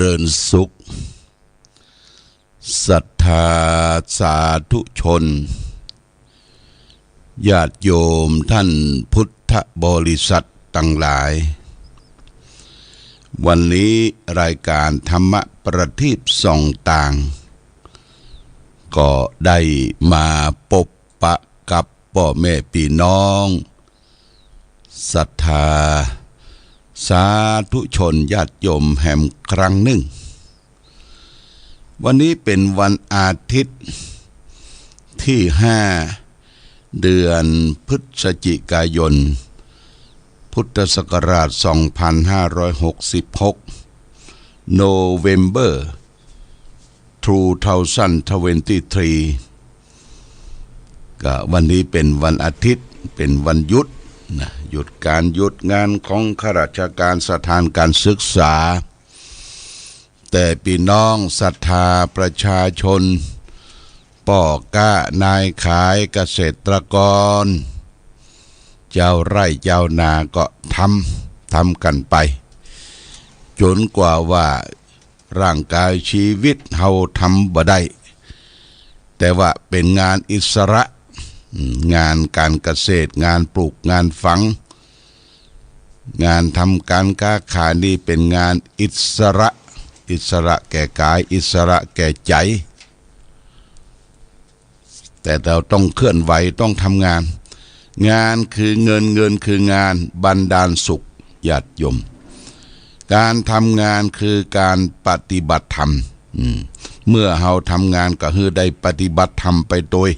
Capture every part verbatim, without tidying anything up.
ริญสุข ศรัทธาสาธุชน ญาติโยมท่านพุทธบริษัทตังหลาย วันนี้รายก๋านธรรมะประทีปส่องตาง ก็ได้มาปบปะกับป้อแม่ปี้น้อง ศรัทธาสาธุชนญาติโยมแหมครั้งนึ่ง วันนี้เป๋นวันอาทิตย์ตี้ห้า เดือนพฤศจิกายน พุทธศักราชสองพันห้าร้อยหกสิบหก November two thousand twenty-three ก็วันนี้เป๋นวันอาทิตย์ เป๋นวันหยุดนะ หยุดก๋านหยุดงานของข้าราชก๋านสถานก๋านศึกษา แต่ปี้น้องศรัทธาประชาชน ป้อก๊านายขายเกษตรกร เจ้าไร่เจ้านาก็ทำ ทำกั๋นไป จ๋นกว่าว่าร่างก๋ายจีวิตเฮาทำบ่ได้ แต่ว่าเป๋นงานอิสระ อืม งานก๋านเกษตร งานปลูก งานฝัง งานทำก๋านก๊าขายนี่เป๋นงานอิสระ อิสระแก่ก๋าย อิสระแก่ใจ๋ แต่เฮาต้องเคลื่อนไหว ต้องทำงาน งานคือเงิน เงินคืองาน บันดาลสุข ญาติโยม ก๋านทำงานคือก๋านปฏิบัติธรรม อืม เมื่อเฮาทำงานก็หื้อได้ปฏิบัติธรรมไปตวย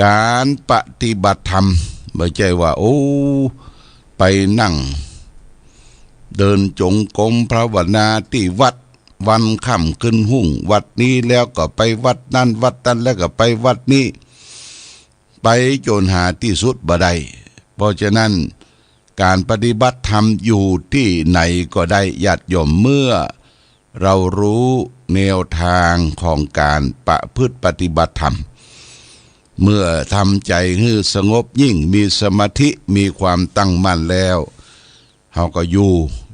ก๋านปฏิบัติธรรม บ่ใจ้ว่า โอ้ ไปนั่งเดินจงกรมภาวนาตี้วัด วันค่ำคืนฮุ่ง วัดนี้แล้วก็ไปวัดนั้น วัดนั้นแล้วก็ไปวัดนี้ ไปจ๋นหาตี้สุดบ่ได้ เพราะฉะนั้น ก๋านปฏิบัติธรรมอยู่ตี้ไหนก็ได้ ญาติโยม เมื่อ เราฮู้แนวตางของก๋านประพฤติปฏิบัติธรรม เมื่อทำใจ๋หื้อสงบยิ่ง มีสมาธิ มีความตั้งมั่นแล้ว เฮาก็อยู่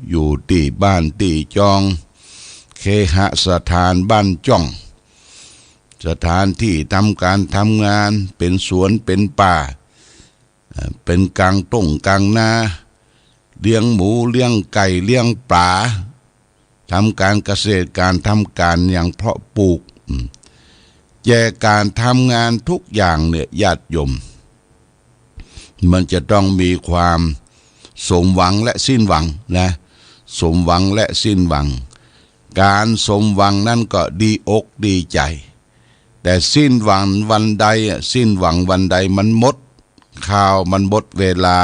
อยู่ตี้บ้านตี้จอง เคหสถานบ้านจ้อง สถานตี้ทำก๋านทำงาน เป๋นสวนเป๋นป่า เอ่อ เป๋นก๋างต้งก๋างนา เลี้ยงหมู เลี้ยงไก่ เลี้ยงป๋า ทำก๋านเกษตร ก๋านทำก๋านหยังเพาะปลูก อืม แก่ก๋านทำงานทุกอย่างเนี่ย ญาติโยม มันจะต้องมีความสมหวังและสิ้นหวังนะ สมหวังและสิ้นหวัง ก๋านสมหวังนั้นก็ดีอกดีใจ๋ แต่สิ้นหวังวันใดอะ สิ้นหวังวันใดมันหมดคาว มันหมดเวลา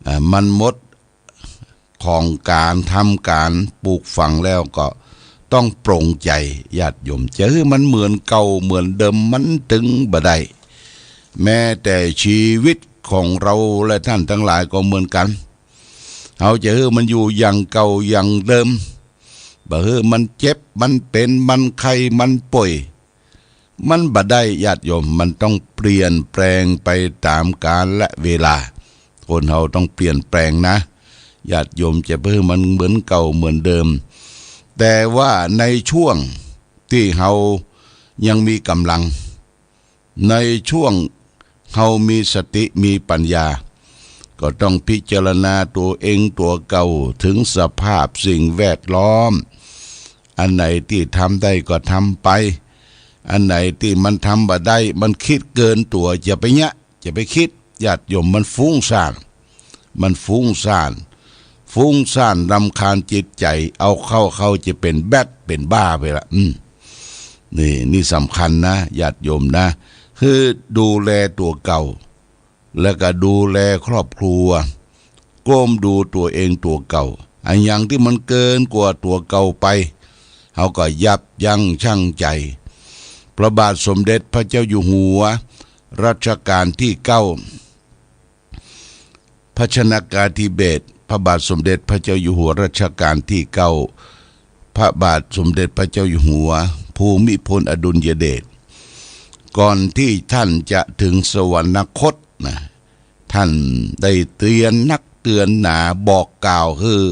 อ่า มันหมดของก๋านทำก๋านปลูกฝังแล้วก็ต้องปลงใจ๋ ญาติโยม จะหื้อมันเหมือนเก่าเหมือนเดิมมันตึงบ่ได้ แม้แต่จีวิตของเฮาและต้านตังหลายก็เหมือนกั๋น เฮาจะหื้อมันอยู่อย่างเก่าอย่างเดิม บ่หื้อมันเจ็บ มันเป๋น มันไข้ มันป่วย มันบ่ได้ ญาติโยม มันต้องเปลี่ยนแปลงไปต๋ามกาลเวลา คนเฮาต้องเปลี่ยนแปลงนะ ญาติโยม จะไปหื้อมันเหมือนเก่าเหมือนเดิม แต่ว่าในช่วงตี้เฮายังมีก๋ำลัง ในช่วงเฮามีสติมีปัญญา ก็ต้องพิจารณาตั๋วเองตั๋วเก่า เถิงสภาพสิ่งแวดล้อม อันไหนตี้ทำได้ก็ทำไป อันไหนตี้มันทำบ่ได้ มันคิดเกินตั๋ว อย่าไปเยียะ อย่าไปคิด ญาติโยม มันฟุ้งซ่าน มันฟุ้งซ่าน ฟุ้งซ่านรำคาญจิตใจ๋ เอาเข้า เข้าจะเป๋นแบดเป๋นบ้าไปละ อืม นี่ นี่สำคัญนะ ญาติโยมนะ คือดูแลตั๋วเก่า แล้วก็ดูแลครอบครัว ก้มดูตั๋วเองตั๋วเก่า อันหยังตี้มันเกินกว่าตั๋วเก่าไป เฮาก็ยับยั้งชั่งใจ๋ พระบาทสมเด็จพระเจ้าอยู่หัวรัชกาลตี้เก้า พระชนกาธิเบศร พระบาทสมเด็จพระเจ้าอยู่หัวรัชกาลตี้เก้า พระบาทสมเด็จพระเจ้าอยู่หัวภูมิพลอดุลยเดช ก่อนตี้ต้านจะเถิงสวรรคตนะ ต้านได้เตือนนักเตือนหนา บอกกล่าวหื้อ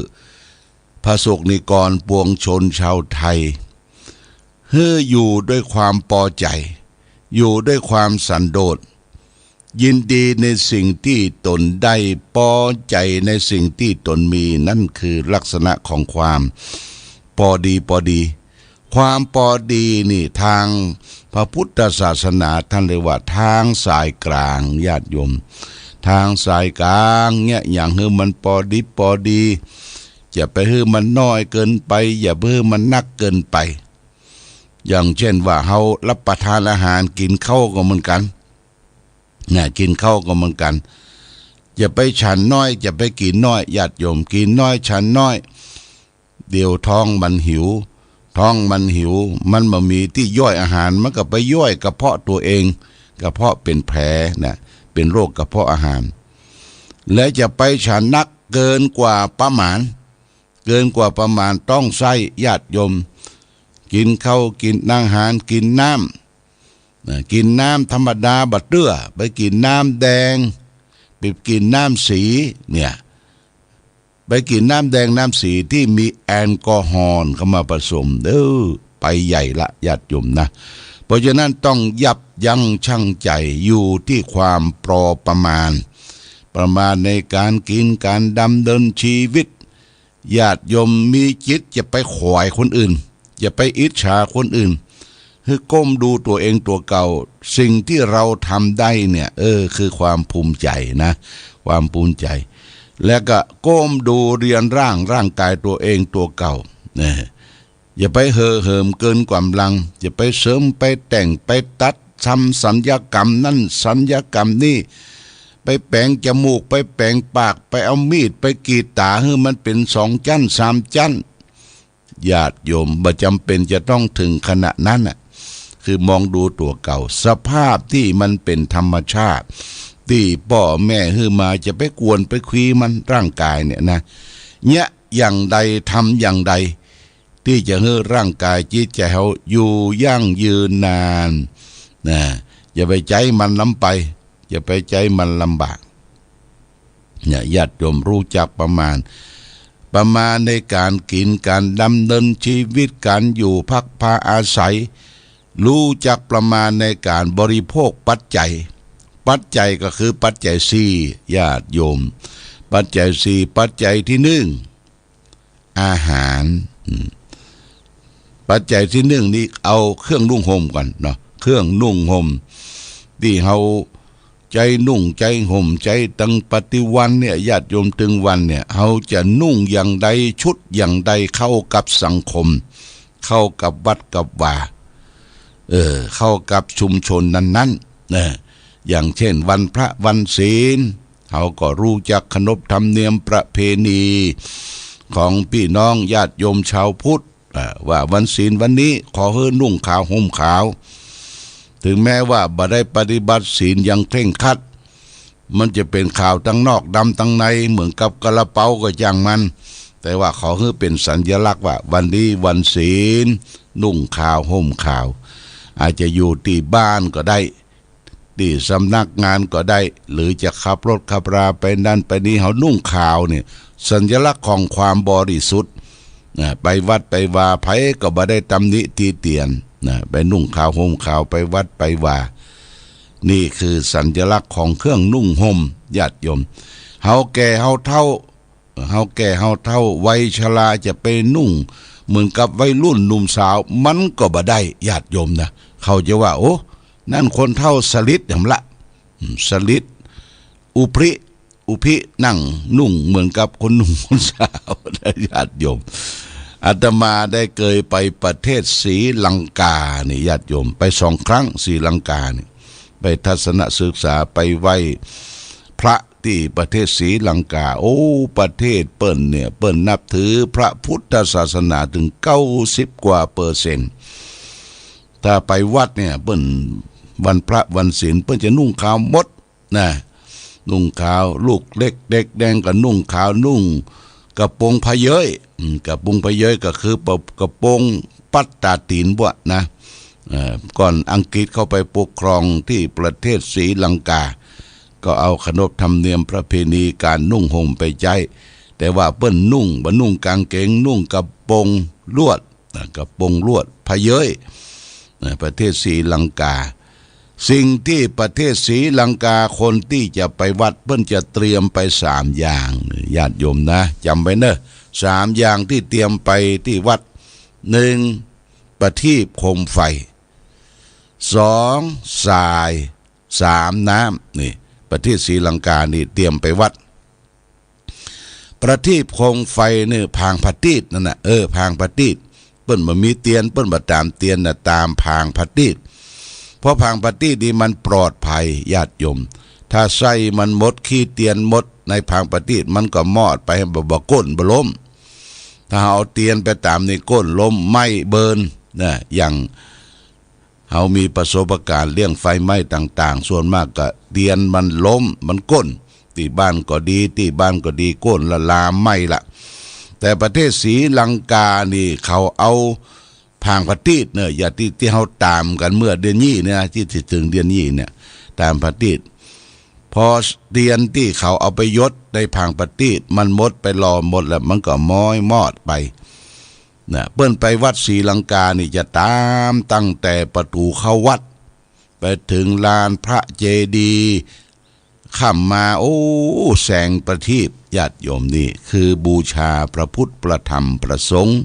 ประสงค์นิกรปวงชนชาวไทย หื้ออยู่ด้วยความปอใจ๋ อยู่ด้วยความสันโดษ ยินดีในสิ่งที่ตนได้ ปอใจ๋ในสิ่งที่ตนมี นั่นคือลักษณะของความปอดีปอดี ความปอดีนี่ทางพระพุทธศาสนาท่านเรียกว่าทางสายกลาง ญาติโยม ทางสายกลางเนี่ย อย่างหื้อมันปอดีปอดี อย่าไปหื้อมันน้อยเกินไป อย่าไปหื้อมันนักเกินไป อย่างเช่นว่าเฮารับประทานอาหาร กิ๋นข้าวก็เหมือนกั๋น นะ กิ๋นข้าวก็เหมือนกั๋น อย่าไปฉันน้อย อย่าไปกิ๋นน้อย ญาติโยม กิ๋นน้อยฉันน้อย เดี๋ยวท้องมันหิว ท้องมันหิว มันบ่มีตี้ย่อยอาหาร มันก็ไปย่อยกระเพาะตั๋วเอง กระเพาะเป๋นแผลนะ เป๋นโรคกระเพาะอาหาร และอย่าไปฉันนักเกินกว่าประมาณ เกินกว่าประมาณต้องใส้ ญาติโยม กิ๋นข้าว กิ๋นอาหาร กิ๋นน้ำ นะ กิ๋นน้ำธรรมดาบ่เตื้อ ไปกิ๋นน้ำแดง ไปกิ๋นน้ำสีเนี่ย ไปกิ๋นน้ำแดงน้ำสีตี้มีแอลกอฮอล์เข้ามาผสม เออ ไปใหญ่ละ ญาติโยมนะ เพราะฉะนั้นต้องยับยั้งชั่งใจ๋ อยู่ตี้ความปอประมาณ ประมาณในก๋านกิ๋น ก๋านดำเนินชีวิต ญาติโยมมีจิตอย่าไปขวายคนอื่น อย่าไปอิจฉาคนอื่น หื้อก้มดูตั๋วเองตั๋วเก่า สิ่งตี้เฮาทำได้เนี่ย เออ คือความภูมิใจ๋นะ ความภูมิใจ๋ และก็ก้มดูเรือนร่าง ร่างก๋ายตั๋วเองตั๋วเก่า นะ อย่าไปเห่อเหิมเกินก๋ำลัง อย่าไปเสริม ไปแต่ง ไปตัด ทำสัญญกรรมนั่นสัญญกรรมนี่ ไปแป๋งจมูก ไปแป๋งปาก ไปเอามีดไปกรีดต๋าหื้อมันเป๋นสองจั้นสามจั้น ญาติโยม บ่จ๋ำเป๋นจะต้องเถิงขนาดนั้นน่ะ คือมองดูตั๋วเก่า สภาพตี้มันเป๋นธรรมชาติ ตี้ป้อแม่หื้อมา จะไปกวนไปคีมัน ร่างก๋ายเนี่ยนะ เนี่ย อย่างใดทำอย่างใด ตี้จะหื้อร่างก๋ายจิตใจ๋เฮาอยู่ยั่งยืนนาน นะ อย่าไปใจ๊มันล้ำไป อย่าไปใจ๊มันลำบาก เนี่ย ญาติโยมรู้จักประมาณ ประมาณในก๋านกิ๋น ก๋านดำเนินชีวิต ก๋านอยู่พักพาอาศัย รู้จักประมาณในก๋านบริโภคปัจจัย ปัจจัยก็คือปัจจัยสี่ ญาติโยม ปัจจัยสี่ ปัจจัยตี้หนึ่ง อาหาร อืม ปัจจัยตี้หนึ่งนี่เอาเครื่องนุ่งห่มก่อนเนาะ เครื่องนุ่งห่ม ตี้เฮาใจ๊นุ่งใจ๊ห่ม ใจ๊ตังปัจจุบันเนี่ย ญาติโยม ตึงวันเนี่ย เฮาจะนุ่งอย่างใด ชุดอย่างใดเข้ากับสังคม เข้ากับวัดกับวา เออ เข้ากับชุมชนนั้นๆ เออ อย่างเช่นวันพระวันศีล เฮาก็รู้จักขนบธรรมเนียมประเพณีของปี้น้องญาติโยมชาวพุทธ อ่า ว่าวันศีลวันนี้ขอหื้อนุ่งขาวห่มขาว ถึงแม้ว่าบ่ได้ปฏิบัติศีลอย่างเคร่งครัด มันจะเป๋นขาวตังนอกดำตังในเหมือนกับกาลาเปาก็จ้างมัน แต่ว่าขอหื้อเป๋นสัญลักษณ์ว่าวันนี้วันศีล นุ่งขาวห่มขาว อาจจะอยู่ตี้บ้านก็ได้ ตี้สำนักงานก็ได้ หรือจะขับรถขับราไปนั่นไปนี่ เฮานุ่งขาวเนี่ย สัญลักษณ์ของความบริสุทธิ์ นะ ไปวัดไปวา ใผก็บ่ได้ตำหนิติเตียน นะ ไปนุ่งขาวห่มขาว ไปวัดไปวา นี่คือสัญลักษณ์ของเครื่องนุ่งห่ม ญาติโยม เฮาแก่เฮาเฒ่า เฮาแก่เฮาเฒ่า วัยชราจะไปนุ่งเหมือนกับวัยรุ่นหนุ่มสาว มันก็บ่ได้ ญาติโยมนะ เขาจะว่า โอ้ นั่นคนเฒ่าสลิดหยังละ อืม สลิด อุพริ อุพิ นั่งนุ่งเหมือนกับคนหนุ่มคนสาวนะ ญาติโยม อาตมาได้เกยไปประเทศศรีลังกานี่ ญาติโยม ไปสองครั้ง ศรีลังกานี่ ไปทัศนศึกษา ไปไหว้พระตี้ประเทศศรีลังกา โอ้ ประเทศเปิ้นเนี่ย เปิ้นนับถือพระพุทธศาสนาเถิงเก้าสิบกว่าเปอร์เซ็นต์ ถ้าไปวัดเนี่ย เปิ้นวันพระวันศีล เปิ้นจะนุ่งขาวหมด นะ นุ่งขาว ลูกเล็กเด็กแดงก็นุ่งขาว นุ่งกระโปรงพะเย้ย อืม กระโปรงพะเย้ยก็คือ กระโปรงปัดต๋าตี๋นพวกนะ เอ่อ ก่อนอังกฤษเข้าไปปกครองตี้ประเทศศรีลังกา ก็เอาขนบธรรมเนียมประเพณีก๋านนุ่งห่มไปใจ๊ แต่ว่าเปิ้นนุ่ง บ่นุ่งก๋างเก๋ง นุ่งกระโปรงลวด นะ กระโปรงลวดผะเย้ย นะ ประเทศศรีลังกา สิ่งตี้ประเทศศรีลังกา คนตี้จะไปวัด เปิ้นจะเตรียมไปสามอย่าง ญาติโยมนะ จ๋ำไว้เน่อ สามอย่างตี้เตรียมไปตี้วัด นึ่ง ประทีปโคมไฟ สอง ทราย สาม น้ำ นี่ ประทีปศรีลังกานี่เตรียมไปวัด ประทีปโคมไฟนี่ผางประทีปนั่นน่ะ เออ ผางประทีป เปิ้นบ่มีเตียน เปิ้นบ่ต๋ามเตียนน่ะ ต๋ามผางประทีป เพราะผางประทีปนี่มันปลอดภัย ญาติโยม ถ้าไส้มันหมด ขี้เตียนหมดในผางประทีป มันก็มอดไป บ่ บ่ก้นบ่ล้ม ถ้าเอาเตียนไปต๋ามนี่ก้นล้มไหม้เบิร์น นะ อย่าง เฮามีประสบการณ์เรื่องไฟไหม้ต่างๆ ส่วนมากก็เตียนมันล้ม มันก้น ตี้บ้านก็ดี ตี้บ้านก็ดี ก้นละลามไหม้ละ แต่ประเทศศรีลังกานี่เขาเอาผางประทีปเน่อ อย่างตี้ ตี้เฮาต๋ามกั๋นเมื่อเดือนยี่เนี่ยนะ ตี้ ตี้เถิงเดือนยี่เนี่ย ต๋ามผางประทีป พอเตียนตี้เขาเอาไปหยดในผางประทีป มันหมดไป ลอหมดแล้ว มันก็ม้อยมอดไป นะ เปิ้นไปวัดศรีลังกานี่จะต๋ามตั้งแต่ประตู๋เข้าวัด ไปเถิงลานพระเจดีย์ ค่ำมา โอ้ แสงประทีป ญาติโยม นี่คือบูชาพระพุทธ พระธรรม พระสงฆ์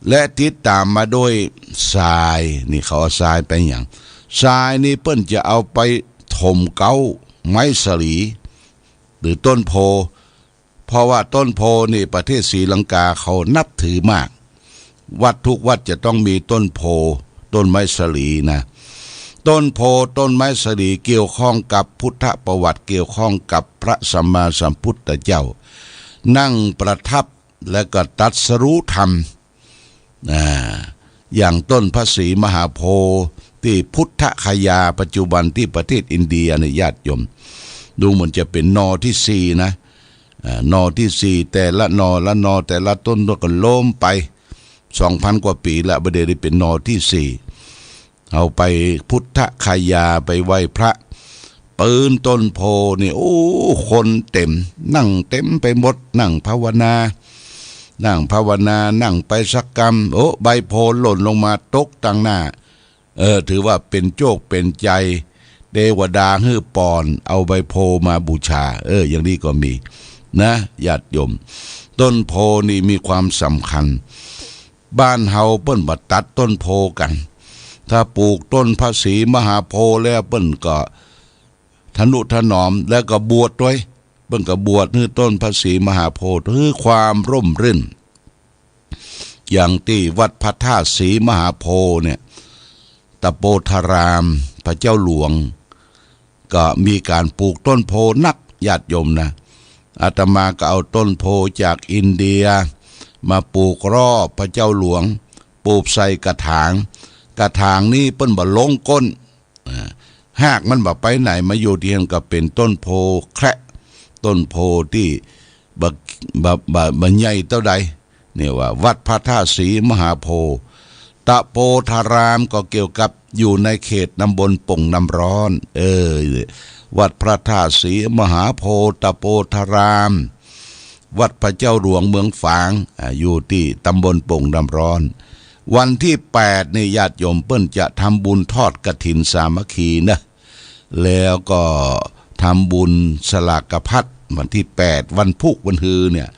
และติดต๋ามมาด้วยทราย นี่เขาเอาทรายไปหยัง ทรายนี่เปิ้นจะเอาไปถมเก๊าไม้สาลี หรือต้นโพธิ์ เพราะว่าต้นโพธิ์นี่ประเทศศรีลังกาเขานับถือมาก วัดทุกวัดจะต้องมีต้นโพธิ์ ต้นไม้สาลีนะ ต้นโพธิ์ ต้นไม้สาลีเกี่ยวข้องกับพุทธประวัติ เกี่ยวข้องกับพระสัมมาสัมพุทธเจ้า นั่งประทับและก็ตรัสรู้ธรรม อ่า อย่างต้นพระศรีมหาโพธิ์ตี้พุทธคยา ปัจจุบันตี้ประเทศอินเดียเนี่ย ญาติโยม ดูเหมือนจะเป๋นหน่อตี้สี่นะ อ่า หน่อตี้สี่ แต่ละหน่อละหน่อ แต่ละต้นก็ล้มไป สองพันกว่าปี๋ละ บ่าเดี่ยวนี้เป๋นหน่อตี้สี่ เอาไปพุทธคยา ไปไหว้พระ ปื๊นต้นโพธิ์นี่ โอ้ คนเต็ม นั่งเต็มไปหมด นั่งภาวนา นั่งภาวนา นั่งไปสักกำ โอ้ ใบโพธิ์หล่นลงมาตกตังหน้า เออ ถือว่าเป๋นโจคเป๋นชัย เตวดาหื้อปอน เอาใบโพธิ์มาบูชา เออ อย่างนี้ก็มี นะ ญาติโยม ต้นโพธิ์นี่มีความสำคัญ บ้านเฮาเปิ้นบ่ตัดต้นโพธิ์กั๋น ถ้าปลูกต้นพระศรีมหาโพธิ์แล้วเปิ้นก็ทะนุถนอม แล้วก็บวชตวย เปิ้นก็บวชหื้อต้นพระศรีมหาโพธิ์ หื้อความร่มรื่น อย่างตี้วัดพระธาตุศรีมหาโพธิ์เนี่ย ตะโปธาราม พระเจ้าหลวง ก็มีก๋านปลูกต้นโพธิ์นัก ญาติโยมนะ อาตมาก็เอาต้นโพธิ์จากอินเดีย มาปลูกรอบพระเจ้าหลวง ปลูกใส่กระถาง กระถางนี้เปิ้นบ่ลงก้น อ่า ฮากมันบ่ไปไหน มาอยู่ตี้หั้นก็เป๋นต้นโพธิ์แคระ ต้นโพธิ์ตี้บ่ บ่ บ่ บ่ใหญ่เต้าใด เนี่ยว่าวัดพระธาตุศรีมหาโพธิ์ ตะโปธารามก็เกี่ยวกับอยู่ในเขตตำบลโป่งน้ำร้อน เออ วัดพระธาตุศรีมหาโพธิ์ ตะโปธาราม วัดพระเจ้าหลวงเมืองฝาง อ่า อยู่ตี้ตำบลโป่งน้ำร้อน วันตี้แปดนี่ญาติโยมเปิ้นจะทำบุญทอดกฐินสามัคคีนะ แล้วก็ทำบุญสลากพัดวันตี้แปด วันพูกวันฮือเนี่ย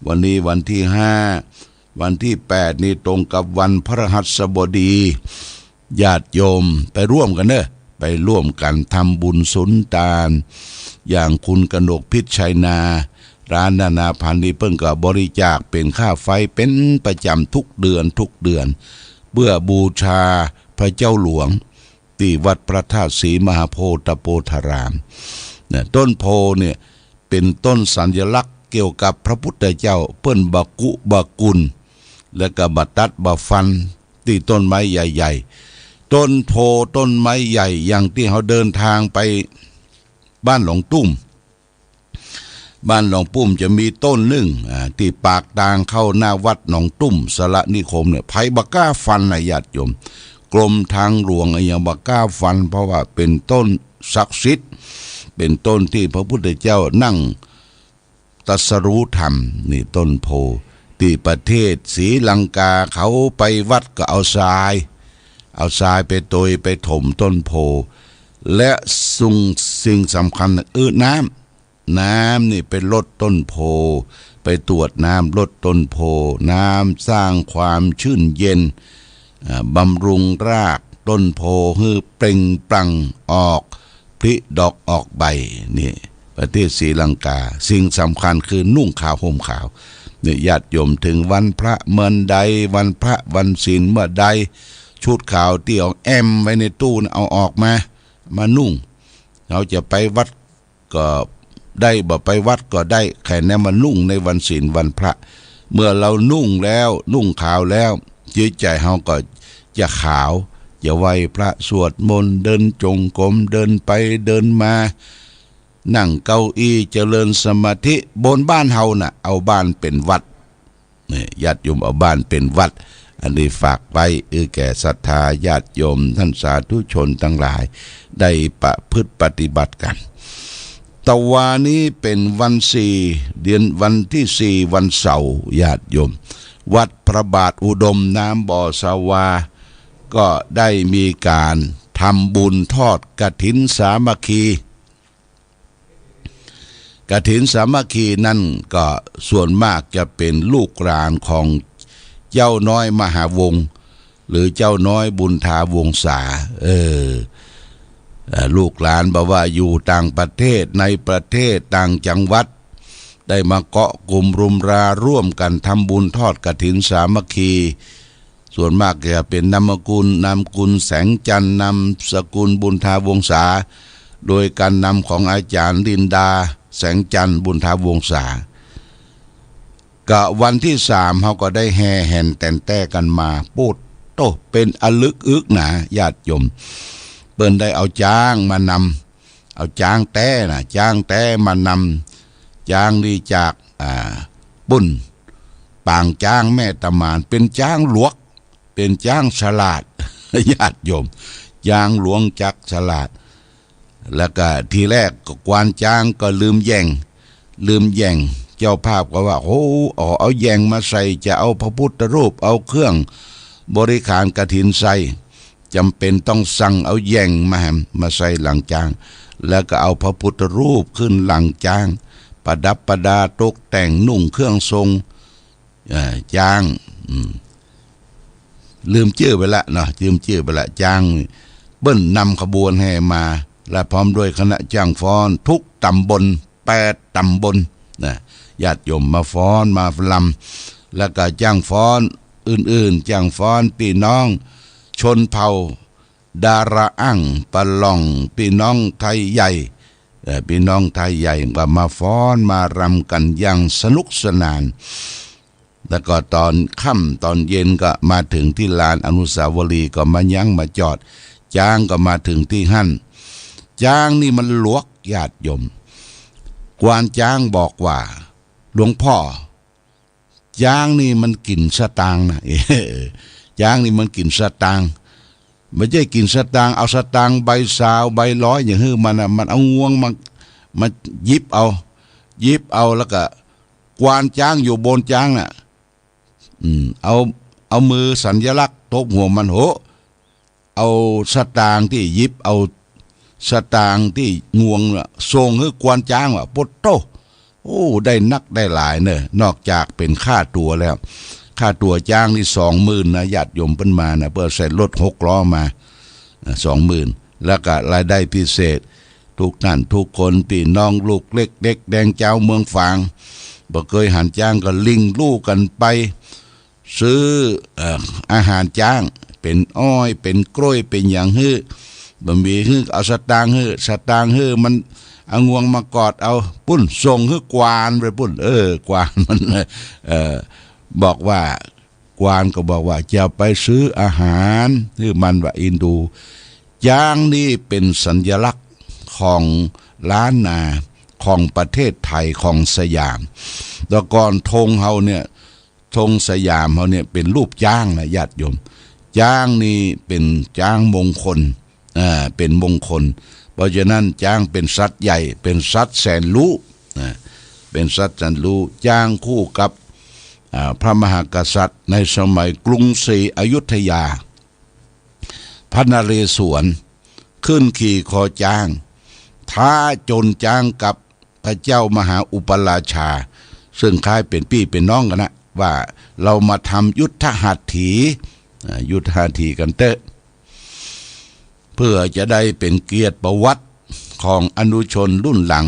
วันนี้วันตี้ห้า วันตี้แปดนี่ตรงกับวันพฤหัสบดี ญาติโยมไปร่วมกั๋นเน่อ ไปร่วมกั๋นทำบุญสุนตาน อย่างคุณกนกพิชชัยนา ร้านนานาพันธุ์นี่เปิ้นก็บริจาคเป๋นค่าไฟเป๋นประจ๋ำทุกเดือน ทุกเดือน เปื้อบูชาพระเจ้าหลวง ตี้วัดพระธาตุศรีมหาโพธิ์ตะโปธาราม นะ ต้นโพธิ์เนี่ยเป๋นต้นสัญลักษณ์เกี่ยวกับพระพุทธเจ้า เปิ้นบ่กุบ่กุล แล้วก็บ่ตัดบ่ฟันตี้ต้นไม้ใหญ่ๆ ต้นโพธิ์ต้นไม้ใหญ่ อย่างตี้เฮาเดินทางไปบ้านหลวงตุ้ม บ้านหลวงตุ้มจะมีต้นนึ่ง อ่า ตี้ปากตางเข้าหน้าวัดหลวงตุ้มสารนิคมเนี่ย ใผบ่ก้าฟันนะญาติโยม กรมทางหลวงอะหยังบ่ก้าฟัน เพราะว่าเป๋นต้นศักดิ์สิทธิ์ เป๋นต้นตี้พระพุทธเจ้านั่ง ตรัสรู้ธรรม นี่ต้นโพธิ์ ตี้ประเทศศรีลังกา เขาไปวัดก็เอาทราย เอาทรายไปโตยไปถมต้นโพธิ์ และสิ่ง สิ่งสำคัญ เออ น้ำ น้ำนี่ไปรดต้นโพธิ์ ไปตวดน้ำรดต้นโพธิ์ น้ำสร้างความชื่นเย็น อ่า บำรุงรากต้นโพธิ์หื้อเปล่งปลั่งออกผลิดอกออกใบ นี่ ประเทศศรีลังกา สิ่งสำคัญคือนุ่งขาวห่มขาว นี่ ญาติโยม เถิงวันพระเมินใด วันพระวันศีลเมื่อใด ชุดขาวตี้เอาแอมไว้ในตู้น่ะ เอาออกมา มานุ่ง เฮาจะไปวัด ก็ได้ บ่ไปวัดก็ได้ แค่นั้นมานุ่งในวันศีลวันพระ เมื่อเฮานุ่งแล้ว นุ่งขาวแล้ว จิตใจ๋เฮาก็จะขาว จะไหว้พระสวดมนต์ เดินจงกรม เดินไปเดินมา นั่งเก้าอี้เจริญสมาธิ บนบ้านเฮาน่ะ เอาบ้านเป๋นวัด นี่ ญาติโยม เอาบ้านเป๋นวัด อันนี้ฝากไว้ เออ แก่ศรัทธาญาติโยม ท่านสาธุชนตังหลาย ได้ประพฤติปฏิบัติกั๋น ตะวานี้เป๋นวันสี่ เดือน วันตี้สี่ วันเสาร์ ญาติโยม วัดพระบาทอุดมน้ำบ่อสวา ก็ได้มีก๋านทำบุญทอดกฐินสามัคคี กฐินสามัคคีนั้นก็ส่วนมากจะเป๋นลูกหลานของเจ้าน้อยมหาวงศ์ หรือเจ้าน้อยบุญถาวงศา เออ เอ่อ ลูกหลานบ่ว่าอยู่ต่างประเทศ ในประเทศ ต่างจังหวัด ได้มาเกาะกลุ่มรุมราร่วมกั๋นทำบุญทอดกฐินสามัคคี ส่วนมากจะเป๋นนามสกุล นามสกุลแสงจันทร์ นามสกุลบุญถาวงศา โดยก๋านนำของอาจ๋ารย์ลินดา แสงจันทร์ บุญถาวงศา ก็วันตี้สาม เฮาก็ได้แห่แห่นแต๋นแต๊กั๋นมา โป๊ดโต้ เป๋นอะลึกอึกหนา ญาติโยม เปิ้นได้เอาจ๊างมานำ เอาจ๊างแต๊น่ะ จ๊างแต๊มานำ จ๊างนี่จาก อ่า ปุ้น ปางจ๊างแม่ตะหมาน เป๋นจ๊างหลวง เป๋นจ๊างฉลาด ญาติโยม จ๊างหลวงจักฉลาด แล้วก็ทีแรกก็ควานจ๊างก็ลืมแหย่ง ลืมแหย่ง เจ้าภาพก็ว่า โอ้ เอา เอาแหย่งมาใส่ จะเอาพระพุทธรูป เอาเครื่องบริขารกฐินใส่ จ๋ำเป๋นต้องสั่งเอาแหย่งมาแหม มาใส่หลังจ๊าง แล้วก็เอาพระพุทธรูปขึ้นหลังจ๊าง ประดับประดาตกแต่งนุ่งเครื่องทรง เอ่อ จ๊าง อืม ลืมจื้อไปละเนาะ ลืมจื้อไปละ จ๊าง เปิ้นนำขบวนแห่มา และพร้อมด้วยคณะจ๊างฟ้อนทุกต๋ำบล แปดต๋ำบลนะ ญาติโยมมาฟ้อนมารำ แล้วก็จ๊างฟ้อนอื่นๆ จ๊างฟ้อนปี้น้องชนเผ่า ดาราอั้ง ปะหล่อง ปี้น้องไทยใหญ่ เอ่อ ปี้น้องไทยใหญ่ก็มาฟ้อนมารำกั๋นอย่างสนุกสนาน แล้วก็ต๋อนค่ำต๋อนเย็นก็มาเถิงตี้ลานอนุสาวรีย์ ก็มายั้งมาจอด จ๊างก็มาเถิงตี้หั้น จ๊างนี่มันหลวก ญาติโยม ควานจ๊างบอกว่า หลวงพ่อ จ๊างนี่มันกิ๋นสตางค์นะ จ๊างนี่มันกิ๋นสตางค์ บ่ใจ้กิ๋นสตางค์ เอาสตางค์ใบซาวใบร้อยอย่างหื้อมันน่ะ มันเอางวงมา มาหยิบเอา หยิบเอา แล้วก็ควานจ๊างอยู่บนจ๊างน่ะ อืม เอา เอามือสัญลักษณ์ตบหัวมัน โห เอาสตางค์ตี้หยิบ เอาสตางค์ตี้งวงน่ะ ส่งหื้อควานจ๊างว่ะ โป๊ดโต้ โอ้ ได้นักได้หลายเน่อ นอกจากเป๋นค่าตั๋วแล้ว ค่าตั๋วจ๊างนี่สองหมื่นนะ ญาติโยม เปิ้นมานะ เปิ้นใส่รถหกล้อมา อ่ะ สองหมื่น แล้วก็รายได้พิเศษ ทุกท่านทุกคน ปี้น้องลูกเล็กเด็กแดงจาวเมืองฝาง บ่เกยหันจ๊างก็ลิ่งลู่กั๋นไป ซื้อ เอ่อ อาหารจ๊าง เป๋นอ้อย เป๋นกล้วย เป๋นหยังหื้อ บ่มีหื้อ เอาสตางค์หื้อ สตางค์หื้อ มันเอางวงมากอดเอา ปุ้น ส่งหื้อควานไปปุ้น เออ ควานมัน เอ่อ บอกว่า ควานก็บอกว่าจะไปซื้ออาหารหื้อมันว่า อินดู จ๊างนี่เป๋นสัญลักษณ์ของล้านนา ของประเทศไทย ของสยาม แต่ก่อนธงเฮาเนี่ย ธงสยามเฮาเนี่ยเป๋นรูปจ๊างนะ ญาติโยม จ๊างนี่เป๋นจ๊างมงคล อ่า เป๋นมงคล เพราะฉะนั้นจ๊างเป๋นสัตว์ใหญ่ เป๋นสัตว์แสนรู้ อ่า เป๋นสัตว์แสนรู้ จ๊างคู่กับ อ่า พระมหากษัตริย์ในสมัยกรุงศรีอยุธยา พระนเรศวรขึ้นขี่คอจ๊าง ท้าจนจ๊างกับพระเจ้ามหาอุปราชา ซึ่งคล้ายเป๋นปี้เป๋นน้องกั๋นนะ ว่าเฮามาทำยุทธหัตถี อ่า ยุทธหัตถีกั๋นเต๊อะ เปื้อจะได้เป๋นเกียรติประวัติของอนุชนรุ่นหลัง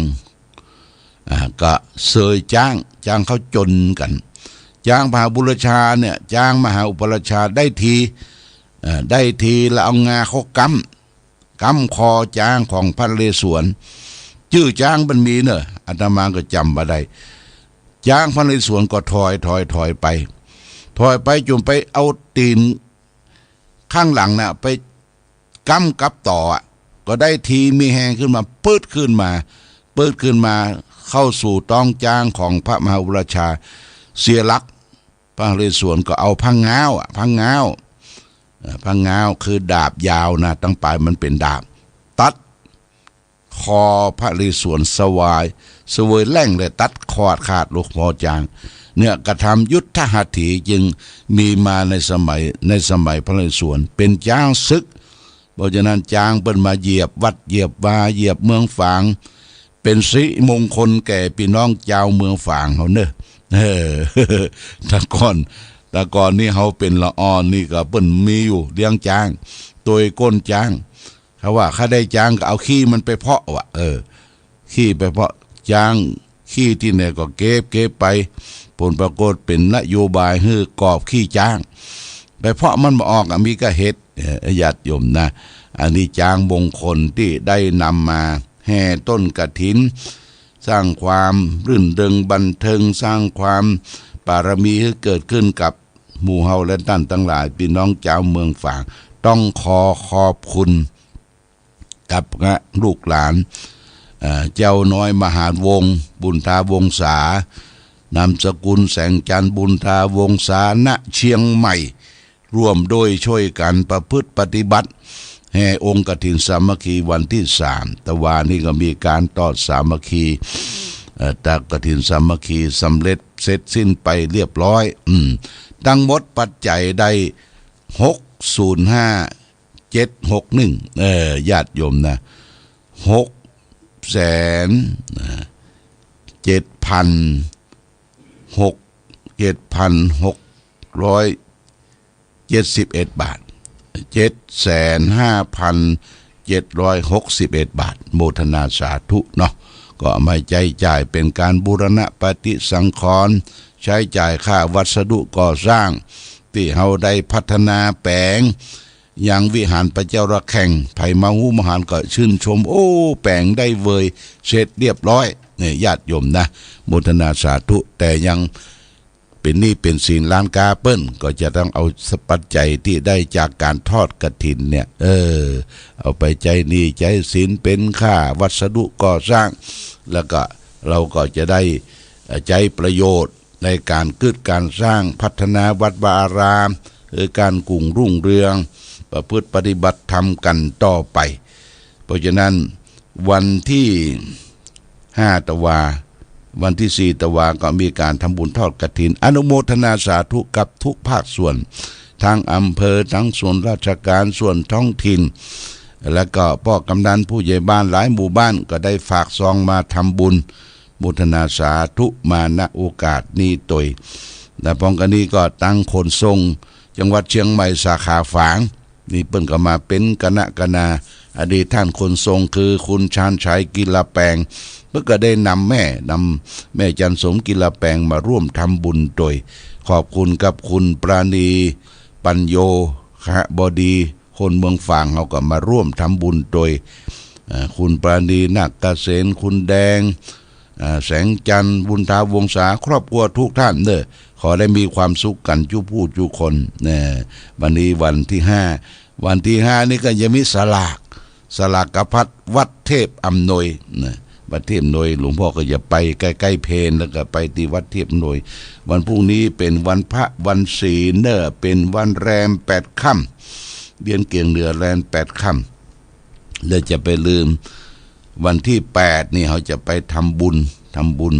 อ่า ก็เสยจ๊าง จ๊างเข้าจนกั๋น จ๊างมหาอุปราชาเนี่ย จ๊างมหาอุปราชาได้ที เอ่อ ได้ทีแล้วเอางาเข้าก๊ำ ก๊ำคอจ๊างของพระนเรศวร จื้อจ๊างมันมีเน่อ อาตมาก็จ๋ำบ่ได้ จ๊างพระนเรศวรก็ถอย ถอย ถอยไป ถอยไปจ๋นไปเอาตี๋นข้างหลังน่ะ ไปก๊ำกับต่ออะ ก็ได้ทีมีแฮงขึ้นมา ปื๊ดขึ้นมา ปื๊ดขึ้นมา เข้าสู่ต๊องจ๊างของพระมหาอุปราชา เสียหลัก พระนเรศวรก็เอาผ้าง้าวอะ ผ้าง้าว เอ่อ ผ้าง้าวคือดาบยาวนะ ตังป๋ายมันเป๋นดาบ ตัดคอพระนเรศวรสวาย เสวยแล่งเลย ตัดคอขาดลูกคอจ๊าง เนี่ย กระทำยุทธหัตถีจึงมีมาในสมัย ในสมัยพระนเรศวร เป๋นจ๊างศึก เพราะฉะนั้นจ๊างเปิ้นมาเหยียบวัดเหยียบวา เหยียบเมืองฝาง เป๋นสิริมงคลแก่ปี้น้องจาวเมืองฝางเฮาเน่อ เออ แต่ก่อน แต่ก่อนนี่เฮาเป๋นละอ่อนนี่ก็เปิ้นมีอยู่เลี้ยงจ๊าง ตวยก้นจ๊าง เขาว่าใค่ได้จ๊างก็เอาขี้มันไปเพาะว่ะ เออ ขี้ไปเพาะ จ๊างขี้ตี้ไหนก็เก็บ เก็บไป ผลปรากฏเป๋นนโยบายหื้อกอบขี้จ๊าง ไปเพาะมันบ่ออกอะ มีก้าเห็ด เอ่อ ญาติโยมนะ อันนี้จ๊างมงคลตี้ได้นำมาแห่ต้นกฐิน สร้างความรื่นเริงบันเทิง สร้างความปารมีหื้อเกิดขึ้นกับหมู่เฮาและต้านตังหลาย ปี้น้องจาวเมืองฝาง ต้องขอขอบคุณ กับคณะลูกหลาน เอ่อ เจ้าน้อยมหาดวงศ์ บุญทาวงศา นามสกุลแสงจันทร์ บุญทาวงศา ณ เชียงใหม่ ร่วมด้วยช่วยกั๋นประพฤติปฏิบัติ แห่องค์กฐินสามัคคีวันตี้สาม ตะวานี้ก็มีก๋านตอดสามัคคี เอ่อ ตอดกฐินสามัคคีสำเร็จเสร็จสิ้นไปเรียบร้อย อืม ตังหมดปัจจัยได้ หกศูนย์ห้า เจ็ดหกหนึ่ง เออ ญาติโยมนะ หกแสน เจ็ดพันหก เจ็ดพันหกร้อยเจ็ดสิบเอ็ดบาท เจ็ดแสนห้าพันเจ็ดร้อยหกสิบเอ็ดบาท โมทนาสาธุเนาะ ก็เอามาใจ๊จ่ายเป๋นก๋านบูรณะปฏิสังขรณ์ ใจ๊จ่ายค่าวัสดุก่อสร้าง ตี้เฮาได้พัฒนาแป๋ง ยังวิหารพระเจ้าระแข่ง ใผมาฮู้มาหันก็ชื่นชม โอ้ แป๋งได้เวย เสร็จเรียบร้อย เนี่ย ญาติโยมนะ โมทนาสาธุ แต่ยังเป๋นหนี้เป๋นสินร้านก๊าเปิ้น ก็จะต้องเอาปัจจัยตี้ได้จากก๋านทอดกฐินเนี่ย เออ เอาไปใจ๊หนี้ใจ๊สินเป๋นค่าวัสดุก่อสร้าง แล้วก็เฮาก็จะได้ เอ่อ ใจ๊ประโยชน์ ในก๋านกึ๊ดก๋านสร้างพัฒนาวัดวาอาราม หื้อก้านกุ่งรุ่งเรือง ประพฤติปฏิบัติธรรมกั๋นต่อไป เพราะฉะนั้นวันตี้ห้าตะวา วันตี้สี่ตะวาก็มีก๋านทำบุญทอดกฐิน อนุโมทนาสาธุกับทุกภาคส่วน ทั้งอำเภอ ทั้งส่วนราชการ ส่วนท้องถิ่น แล้วก็ป้อกำนันผู้ใหญ่บ้านหลายหมู่บ้านก็ได้ฝากซองมาทำบุญ โมทนาสาธุมา ณ โอกาสนี้ตวย และพร้อมกั๋นนี้ก็ตังขนส่งจังหวัดเชียงใหม่สาขาฝาง นี่เปิ้นก็มาเป๋นคณะคณา อดีตต้านขนส่งคือคุณชาญชัย กิลาแปง เปิ้นก็ได้นำแม่ นำแม่จันสม กิลาแปง มาร่วมทำบุญตวย ขอบคุณกับคุณปราณี ปัญโญ คหบดี คนเมืองฝางเฮาก็มาร่วมทำบุญตวย เอ่อ คุณปราณี นาคเกษม คุณแดง เอ่อ แสงจันทร์ บุญทาวงศา ครอบครัวทุกท่านเน่อ ขอได้มีความสุขกั๋นจุผู้จุคน เน่อ วันนี้วันตี้ห้า วันตี้ห้านี่ก็จะมีสลาก สลากพัดวัดเทพอำนวย นะ วัดเทพอำนวย หลวงพ่อก็จะไปใก้ๆ เพลแล้วก็ไปตี้วัดเทพอำนวย วันพรุ่งนี้เป๋นวันพระวันศีลเน่อ เป๋นวันแรมแปดค่ำ เดือนเกียงเหนือแรมแปดค่ำ แล้วจะไปลืม วันตี้แปดนี่เฮาจะไปทำบุญ ทำบุญ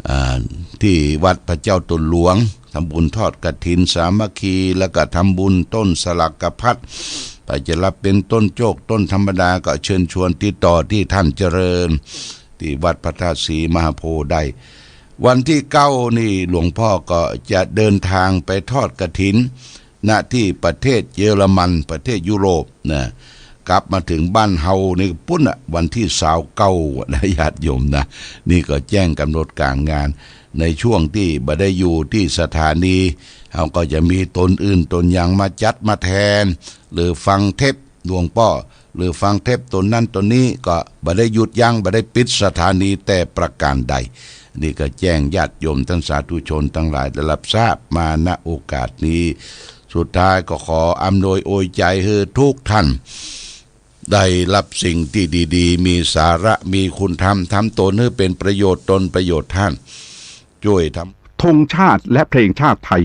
อ่า ตี้วัดพระเจ้าต๋นหลวง ทำบุญทอดกฐินสามัคคี แล้วก็ทำบุญต้นสลากพัด ใผจะรับเป๋นต้นโจก ต้นธรรมดาก็เชิญชวนติดต่อตี้ต้านเจริญ ตี้วัดพระธาตุศรีมหาโพธิ์ได้ วันตี้เก้านี่หลวงป้อก็จะเดินตางไปทอดกฐิน ณ ตี้ประเทศเยอรมัน ประเทศยุโรปนะ กลับมาเถิงบ้านเฮานี่ปุ้นน่ะ วันตี้ซาวเก้านะ ญาติโยมนะ นี่ก็แจ้งก๋ำหนดก๋านงาน ในช่วงตี้บ่ได้อยู่ตี้สถานี เฮาก็จะมีต๋นอื่นต๋นหยังมาจัดมาแทน หรือฟังเทปหลวงป้อ หรือฟังเทปต๋นนั้นต๋นนี้ ก็บ่ได้หยุดยั้ง บ่ได้ปิดสถานีแต่ประก๋านใด นี่ก็แจ้งญาติโยมต้านสาธุชนตังหลายได้รับทราบมา ณ โอกาสนี้ สุดท้ายก็ขออำนวยอวยใจ๋หื้อกู้ต้าน ได้รับสิ่งตี้ดีๆ มีสาระ มีคุณธรรม ทำต๋นหื้อเป๋นประโยชน์ต๋นประโยชน์ต้าน จ้วยทำ ธงชาติและเพลงชาติไทย